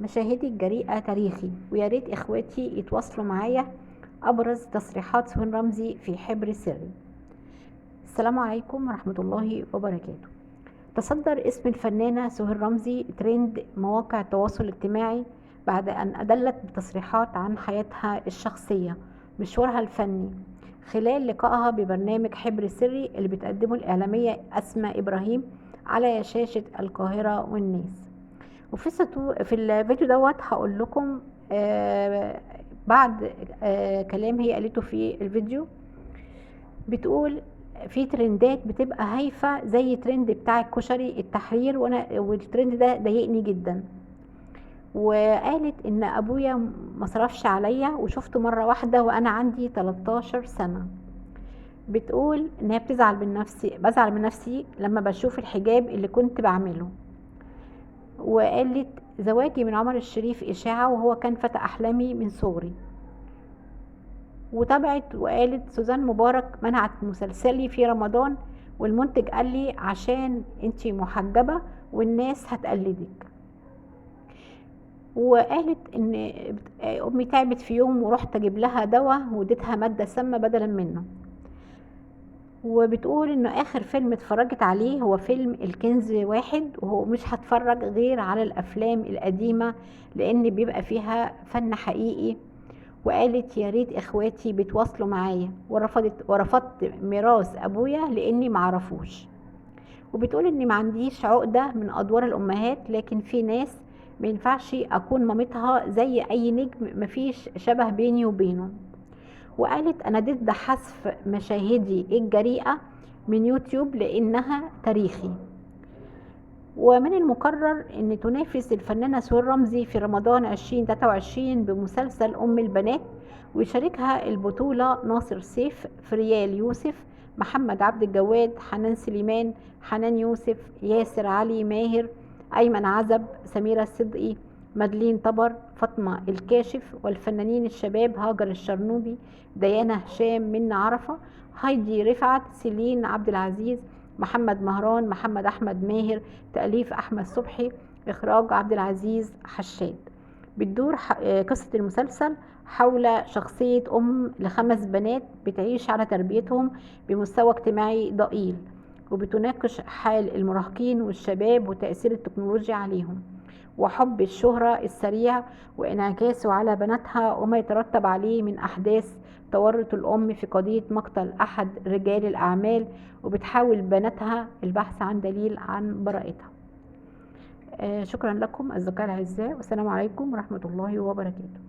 مشاهدي الجريئة تاريخي، ويا ريت اخواتي يتواصلوا معايا. ابرز تصريحات سهير رمزي في حبر سري. السلام عليكم ورحمة الله وبركاته. تصدر اسم الفنانة سهير رمزي ترند مواقع التواصل الاجتماعي بعد أن أدلت بتصريحات عن حياتها الشخصية مشوارها الفني خلال لقائها ببرنامج حبر سري اللي بتقدمه الإعلامية أسماء إبراهيم على شاشة القاهرة والناس. وفي في الفيديو دوت هقول لكم بعد كلام هي قالته في الفيديو. بتقول في ترندات بتبقى هايفة زي ترند بتاع الكشري التحرير، والترند ده ضايقني جدا. وقالت ان ابويا ما صرفش عليا وشفته مرة واحدة وانا عندي 13 سنة. بتقول ان هي بتزعل من نفسي، بزعل من نفسي لما بشوف الحجاب اللي كنت بعمله. وقالت زواجي من عمر الشريف اشاعة وهو كان فتى احلامي من صغري. وتابعت وقالت سوزان مبارك منعت مسلسلي في رمضان والمنتج قال لي عشان انتي محجبة والناس هتقلدك. وقالت ان امي تعبت في يوم ورحت اجيب لها دواء واديتها مادة سامة بدلا منه. وبتقول انه اخر فيلم اتفرجت عليه هو فيلم الكنز واحد، وهو مش هتفرج غير على الافلام القديمة لان بيبقى فيها فن حقيقي. وقالت يا ريت اخواتي بيتواصلوا معايا، ورفضت ميراث ابويا لاني معرفوش. وبتقول اني ما عنديش عقده من ادوار الامهات، لكن في ناس ما ينفعش اكون مامتها زي اي نجم، مفيش شبه بيني وبينه. وقالت انا ضد حذف مشاهدي الجريئة من يوتيوب لانها تاريخي. ومن المقرر ان تنافس الفنانة سهير رمزي في رمضان 2023 بمسلسل ام البنات، ويشاركها البطولة ناصر سيف، فريال يوسف، محمد عبد الجواد، حنان سليمان، حنان يوسف، ياسر علي ماهر، ايمن عزب، سميرة الصدقي، مادلين طبر، فاطمة الكاشف، والفنانين الشباب هاجر الشرنوبي، ديانا هشام، منى عرفة، هايدي رفعت، سيلين عبد العزيز، محمد مهران، محمد احمد ماهر. تأليف احمد صبحي، اخراج عبد العزيز حشاد. بتدور قصة المسلسل حول شخصية ام لخمس بنات بتعيش على تربيتهم بمستوى اجتماعي ضئيل، وبتناقش حال المراهقين والشباب وتأثير التكنولوجيا عليهم وحب الشهرة السريع وانعكاسه على بناتها وما يترتب عليه من أحداث تورط الأم في قضية مقتل أحد رجال الأعمال، وبتحاول بناتها البحث عن دليل عن براءتها. شكرا لكم أصدقائي الأعزاء، والسلام عليكم ورحمة الله وبركاته.